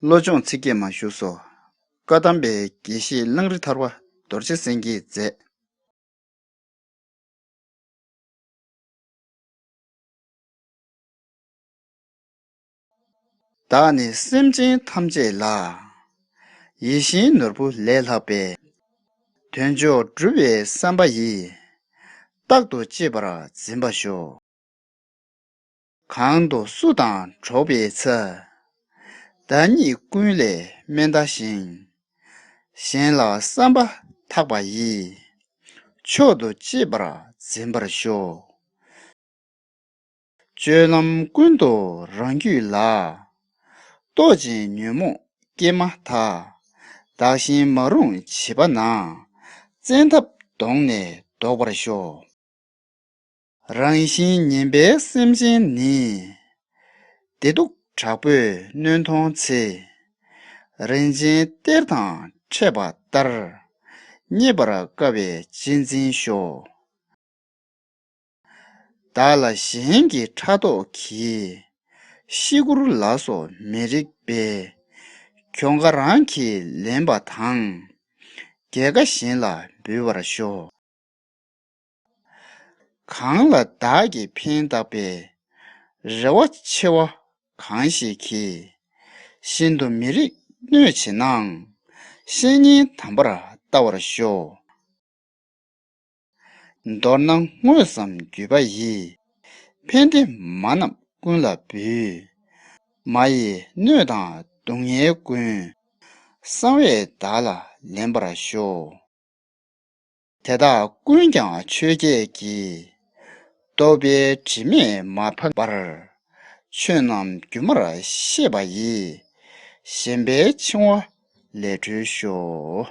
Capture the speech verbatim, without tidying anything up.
བློ་སྦྱོང་ཚིག་བརྒྱད་མ་བཞུགས་སོ། བཀའ་གདམས་པའི་དགེ་བཤེས་གླང་རི་ཐར་པ་རྡོ་རྗེ་སེང་གེས་མཛད། བདག་ནི་སེམས་ཅན་ཐམས་ཅད་ལ། ཡིད་བཞིན་ནོར་བུ་ལས་ལྷག་པའི། དོན་མཆོག་སྒྲུབ་པའི་བསམ་པ་ཡིས། རྟག་ཏུ་གཅེས་པར་འཛིན་པར་ཤོག། གང་དུ་སུ་དང་འགྲོགས་པའི་ཚེ། བདག་ཉིད་ཀུན་ལས་དམན་བལྟ་ཞིང་། གཞན་ལ་བསམ་པ་ཐག་པ་ཡིས། མཆོག་ཏུ་གཅེས་པར་འཛིན་པར་ཤོག། སྤྱོད་ལམ་ཀུན་ཏུ་རང་རྒྱུད་ལ། རྟོག་ཅིང་ཉོན་མོངས་སྐྱེས་མ་ཐག། བདག་གཞན་མ་རུངས་བྱིས་པ་ན། བཙན་ཐབས་གདོང་ནས་བཟློག་པར་ཤོག། རང་བཞིན་ངན་པའི་སེམས་ཅན་ནི། བདེ་སྡུག་དྲག་པོས་གནོན་མཐོང་ཚེ། རིན་ཆེན་གཏེར་དང་འཕྲད་པ་ལྟར། རྙེད་པར་དཀའ་བས་གཅེས་འཛིན་ཤོག། བདག་ལ་གཞན་གྱི་ཕྲག་དོག་གིས། ཤི་སྐུར་ལ་སོགས་མི་རིགས་པས། གྱོང་ཁ་རང་གིས་ལེན་པ་དང་། རྒྱལ་ཁ་གཞན་ལ་འབུལ་བར་ཤོག། གང་ལ་བདག་གིས་ཕན་བཏགས་པའི། རེ་བ་ཆེ་བ་གང་ཞིག་གིས། ཤིན་ཏུ་མི་རིགས་གནོད་བྱེད་ནའང་། བཤེས་གཉེན་དམ་པར་བལྟ་བར་ཤོག། མདོར་ན་དངོས་སམ་བརྒྱུད་པ་ཡིས། ཕན་བདེ་མ་རྣམས་ཀུན་ལ་འབུལ། མ་ཡི་གནོད་དང་སྡུག་བསྔལ་ཀུན། གསང་བས་བདག་ལ་ལེན་པར་ཤོག། དེ་དག་ཀུན་ཀྱང་ཆོས་བརྒྱད་ཀྱིས། རྟོག་པའི་དྲི་མས་མ་ཕོག་པར། ཆོས་རྣམས་སྒྱུ་མར་ཤེས་པ་ཡིས། ཞེན་པའི་འཆིང་བ་ལས་གྲོལ་ཤོག།